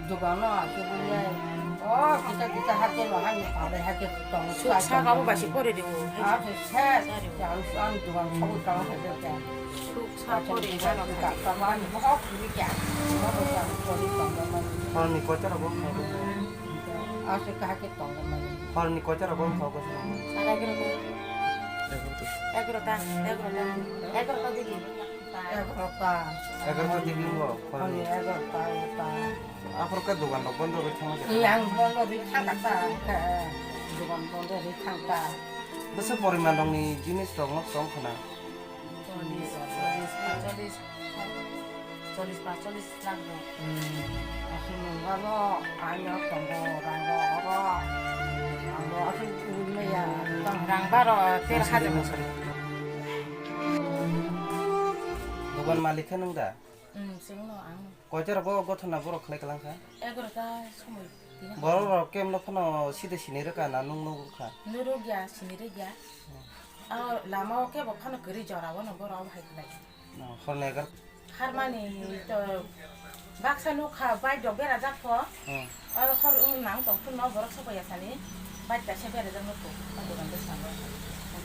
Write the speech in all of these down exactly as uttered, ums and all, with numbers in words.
Dogano aswk wngya. O kisa kisa hakhe no hani pare hakhe tongo. Suk sak abo bai se pore de o. Ah, se se. Ang ang dogan sobo tongo khe khe. Suk sak pore de. Tamo ani bohok ni kya. Bohok ni kya. Pore tongo mani. Horni koita rogo khago. Aswk hakhe tongo mani. Horni koita rogo khago. Sara gero. Egarota, egarota, egarota digi. Egarota. Egarota digi ngo. Horni egarota, egarota. Aphuru khe dogan rok bondo rwi thangma khe. Yang bondo rwi thangkha ta, khe dogan bondo rwi thangkha. Bwswk poriman rokni jinis rok no tong khna? Chollish, chollish, paincholish, chollish, paincholish lakh rok. Hmm, aswk nungano aino tongo, rang rok oro. Amo aswk wngmaya. Rang baro, ter hajar. Dogan malik khe nwng da? Hmm, chwngno ang. Koita rogo gothona borok khlai klang kha? Egarota somoi tini. Borok rok kemno phano side sini rwkha na nung nung rwkha? Nuruk ya, sini rwk ya. Hmm. Aro lama o kebo phano kwrwi jora o no borok hai khlai. No, hor ni egar. Harmani to baksa nukha bike rok berajak kho. Hmm. Aro hor wng nang tong phunno borok sokoya sani bike kaisa berajak nukho. Dogan bwskango.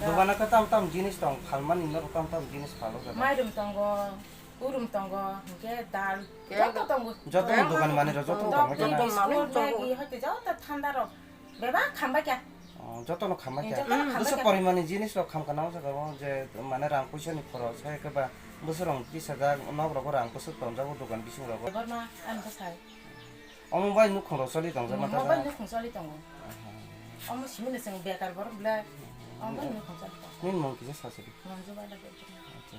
Dogan o khe tam tam jinis tong phalmani norok tam tam jinis phalo jaga. Mairum tongo. Urum tongo, hwnkhe dal, joto tongo. Joto ni dogan manwi rok joto no tongo. Dok, biscuit, Maggi, hoite joto thanda rok. Bebak khambai kha. Oh, joto no khambai kha. Joto no khambai kha. Bwswk porimani jinis rok khamkha na o jaga o je mane rang puisa ni khoros hai khe ba bwswk rok tisajak nok rogo rang bwswk tonjago dogan bising rogo. Borma ani bwsai. Omo bai nukhung rok choli tongjak ma ta. Omo bai nukhung choli tongo. Aha. Omo simi no chwng bekar borok ble. Omo bai nukhung choli tongo. Nini mung kisa sa sidi. Manju bai lage. Acha.